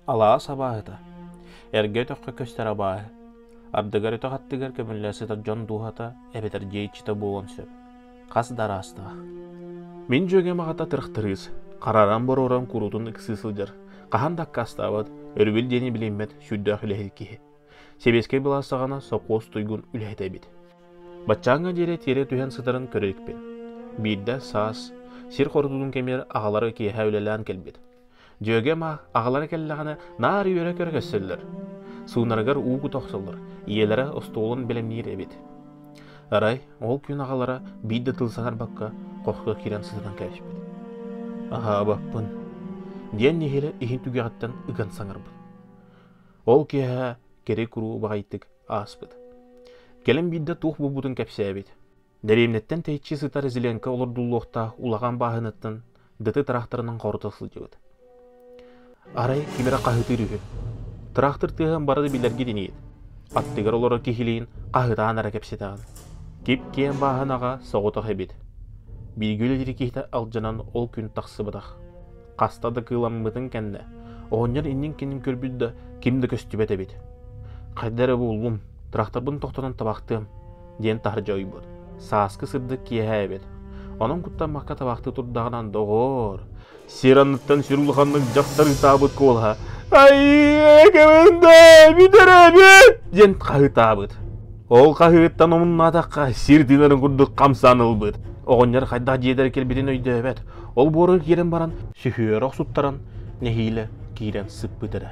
Алаас абааһыта, эргэ өтөххө көстөр абааһы, ардыгар өтөх аттыгар көмүллэ сытар дьон дууһата эбэтэр дьиэ иччитэ буолуон сөп, хас да араастаах. Мин дьүөгэм аҕата тырахтарыыс, харааран-боруоран куруутун ыксыы сылдьар, хаһан да аккаастаабат, өрөбүл диэни билиммэт сүрдээх үлэһит киһи. Сэбиэскэй былаас саҕана сопхуос туйгун үлэһитэ эбит. Баччааҥҥа диэри тиэрэ түһэн сытарын көрө иликпин. Биирдэ саас, сир хорутуутун кэмигэр аҕалара киэһэ үлэлээн кэлбит. Дьүөгэм аҕалара кэллэҕинэ наар үөрэ-көрө көрсөллөр. Суунарыгар уу кута охсоллор, ийэлэрэ остуолун бэлэмниир эбит. Арай ол күн аҕалара биир да тыл саҥарбакка хоско киирэн сытынан кэбиспит. «Аһаабаппын» диэн нэһиилэ иһин түгэҕиттэн ыган саҥарбыт. Ол киэһэ кэри-куруу баҕайытык ааспыт. Кэлин биирдэ туох буолбутун кэпсээбит. Дэриэбинэттэн тэйиччи сытар Зеленка олордуллуохтаах улахан бааһыныттан дыты тыраахтарынан хорута сылдьыбыт. Арай ким эрэ хаһыытыыр үһү. Тыраахтыр тыаһын бары да билэргит инигит. Аттыгар олорор киһилиин хаһыытаан эрэ кэпсэтэҕин. Кип-киэҥ бааһынаҕа соҕотох эбит. Бииргэ үлэлиир киһитэ алдьанан ол күн тахсыбатах. Хаста да кыыламмытын кэннэ, оҕонньор иннин-кэннин көрбүт да, ким да көстүбэт эбит. Хайда эрэ буллум, тыраахтарбын тохтотон табахтыам, диэн таһырдьа ойбут. Сааскы сырдык киэһэ эбит. Онон куттаммакка табахтыы турдаҕынан, доҕоор, сир анныттан сүр улаханнык дьахтар ытаабыт куолаһа «Айыы, кэмэндэ, бүтэрэбит!» диэн хаһыытаабыт. Ол хаһыыттан омуннаатахха, сир тыынарын курдук хамсаан ылбыт. Оҕонньор хайдах дьиэтэр кэлбитин өйдөөбөт. Ол буору киирэн баран, сүһүөрэ охсуттаран, нэһиилэ киирэн сыппыт эрэ.